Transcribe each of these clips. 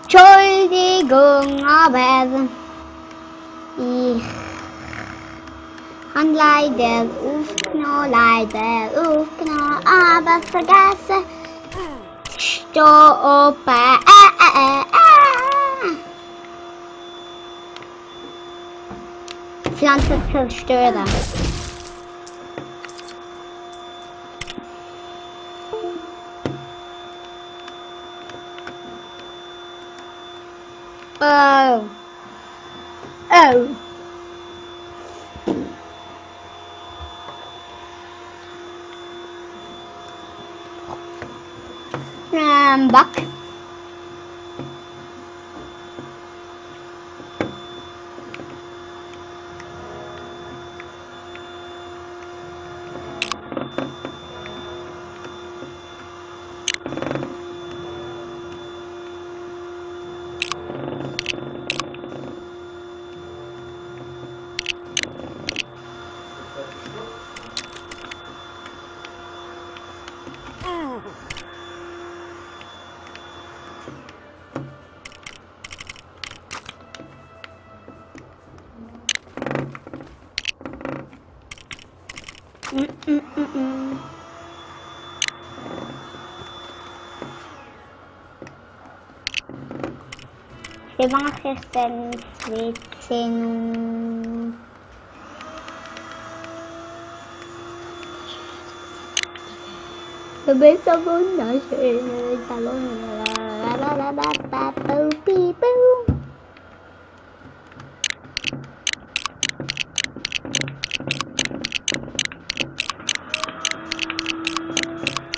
Entschuldigung, aber ich kann leider aufgenommen, aber vergessen stoppen. Pflanze zerstören. Oh. Oh. Buck. Van gisteren weten. Je bent zo wunderschön in het salon.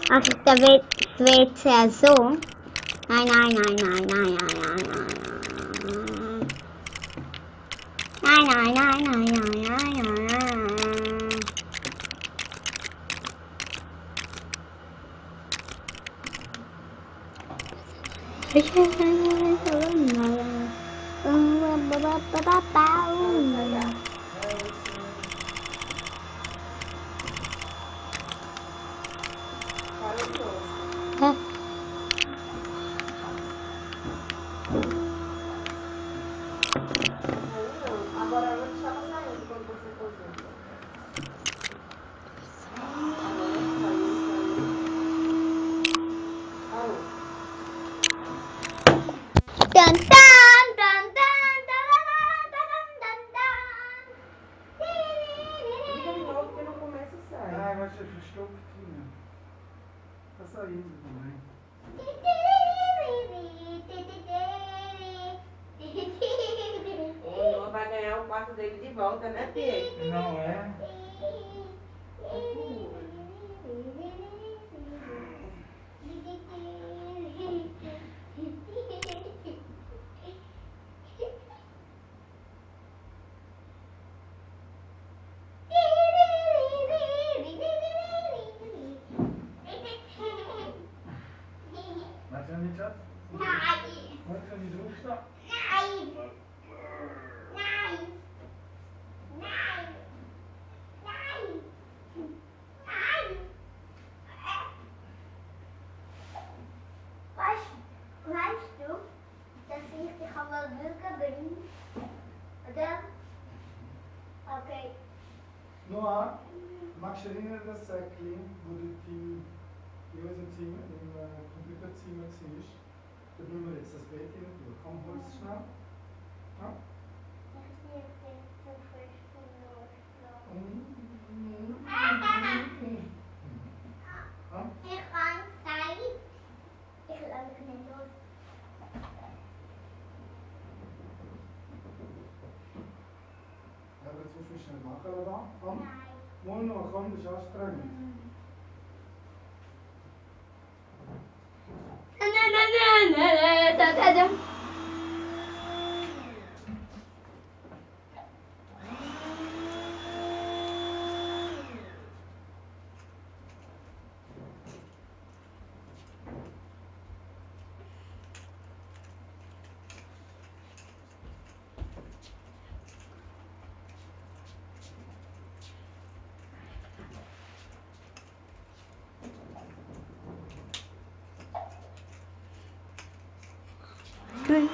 Als ik de weet zo. Nein. Vai ganhar o quarto dele de volta, né, Pia? Não é? Mag je niet, schat? Nee. Mag je niet opstaan? Nee. Weißt du, dass ich dich aber Lüge bin? Oder? Okay. Noah, magst du erinnern das Säckchen, wo du in unserem Zimmer, im Computerzimmer war? Da müssen wir jetzt das Bett hin tun. Komm, hol es schnell. Ja? Ich will den zu fest loslassen. Ja? Ich kann Zeit. Ich lasse mich nicht los. Ja, aber jetzt musst du mich schnell machen lassen. Komm. Nein. Mal noch, komm, das ist anstrengend. Tschüss.